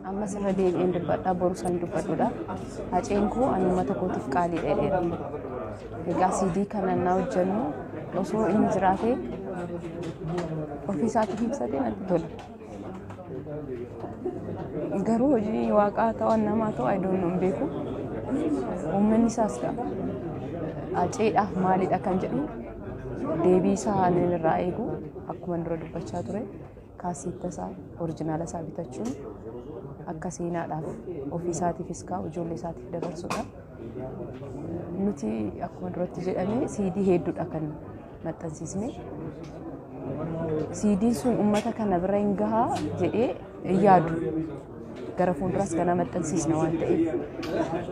Ammas irra deebi'een dubbadha, boru san dubbadhudha. Haceen koo ani uummata kootiif qaalii dheedheera. Egaa CD kana naa hojjennu osoo inni jiraatee ofii isaatiif ibsatee natti tola. Garuu hojii waaqaa ta'u namaa ta'u I don't know, hin beeku. Uummanni isaas ga'a. Haceedhaaf maalidha kan jedhu deebii isaa ani irraa eegu, akkuma dura dubbachaa ture, kaasitta isaa original isaa bitachuun akka seenaadhaaf ofii isaatiifis kaa'u, ijoollee isaatiif dabarsudha. Nuti akkuma duratti jedhame CD hedduudha kan maxxansiisne. CD'n sun uummata kana bira hin gahaa jedhee hin yaadu. Gara fuulduraas kana maxxansiisna waan ta'eef.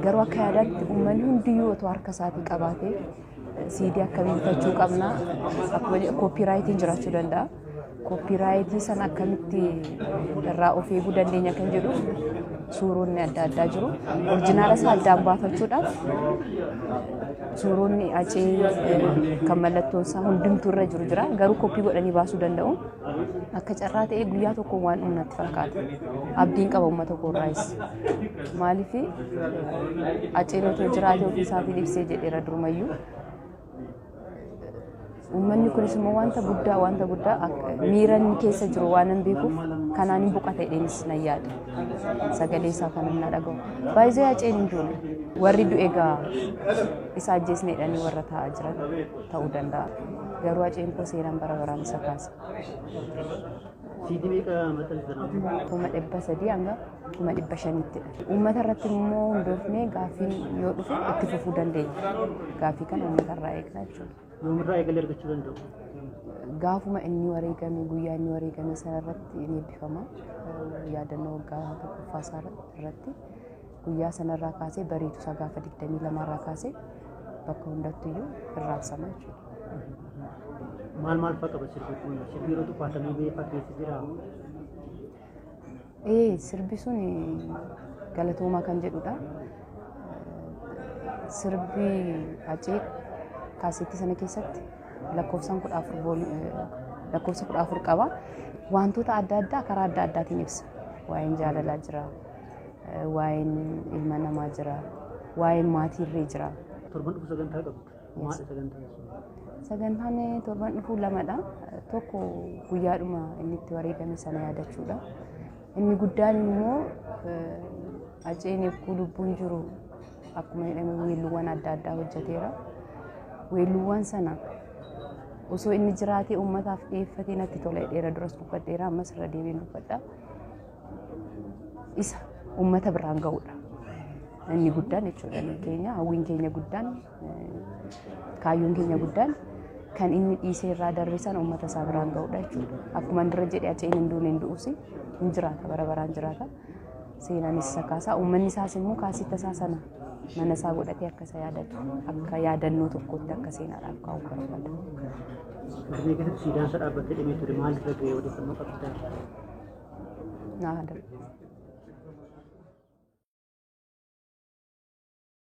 Garuu akka yaadaatti uummanni hundiyyuu otoo harka isaatii qabaatee CD akkamii bitachuu qabna? Akkuma copyrightiin jiraachuu danda'a. Copyrightii sana akkamitti irraa of eeguu dandeenya kan jedhu suuronni adda addaa jiru. Original isaa addaan baafachuudhaaf suuronni Hacee kan mallattoon isaa hundumtuu irra jiru jira. Garuu copy godhanii baasuu danda'u. Akka carraa ta'ee guyyaa tokko waan dhumu natti fakkaata. Abdiin qaba uummata koo irraayis. Maaliif, Haceen otoo jiraatee ofii isaatiin ibsee jedheera durumayyuu. Uummanni kunis immoo wanta guddaa miira inni keessa jiru waan hin beekuuf kanaan hin boqata jedheenis nan yaada. Sagalee isaa kan na dhaga'u. Baay'ee Haceen hin duune. Warri du'e egaa isa ajjeesne jedhanii warra taa'aa jiran ta'uu danda'a. Garuu Haceen koo seenaan bara baraan isa kaasa. CD meeqa maxxansitan? 300,000 hanga 500,000ttidha. Uummata irratti immoo hundoofnee gaaffiin yoo dhufe itti fufuu dandeenya. Gaaffii kana uummata irraa eegna jechuudha. Yoomirraa eegalee argachuu danda'u? Gaafuma inni wareegame, guyyaa inni wareegame sana irratti ni eebbifama. Yaadannoo waggaa tokkoffaa isaa irratti guyyaa sanarraa kaasee, bariitu isaa gaafa 22 irraa kaasee bakka hundattuyyuu irraabsama jechuudha. Maal maal fa'a qaba sirbi kun? Sirbi yeroo tuffaatamee beekaa keessa jira? Ee, sirbi sun galatoomaa kan jedhudha. Sirbi Hacee kaaseettii sana keessatti lakkoofsaan 14, lakkoofsa 14 qaba. Wantoota adda addaa karaa adda addaatiin ibsa. Waa'een jaalalaa jira, waa'een ilma namaa jira, waa'een maatiirree jira. Torban dhufu sagantaa qabdu. Maali sagantaan sun? Sagantaan torban dhufu lamadha. Tokko guyyaadhuma inni itti wareegame sana yaadachuudha. Inni guddaan immoo Haceen eegguu lubbuun jiru akkuma jedhame weelluuwwan adda addaa hojjeteera. Weelluuwwan sana osoo inni jiraatee uummataaf dhiyeeffatee natti tola jedheera, duras dubbadheera, ammas irra deebiin dubbadha. Isa uummata biraan ga'uudha. Inni guddaan jechuudha, inni keenya, hawwiin keenya guddaan, kaayyoon keenya guddaan kan inni dhiisee irraa darbe sana uummata isaa biraan ga'uudha jechuudha. Akkuma dura jedhe, Haceen hin duune, hin du'us, hin jiraata, bara baraan jiraata. Seenaanis isa kaasaa, uummanni isaas immoo kaasitta isaa sana mana isaa godhatee akka isa yaadatu, akka yaadannoo tokkotti akka seenaadhaaf kaa'u barbaada. Finfinnee keessatti siidaan isa dhaabbatee dhimee ture maal irra ga'e, odeeffannoo qabdaa? Naa darbe.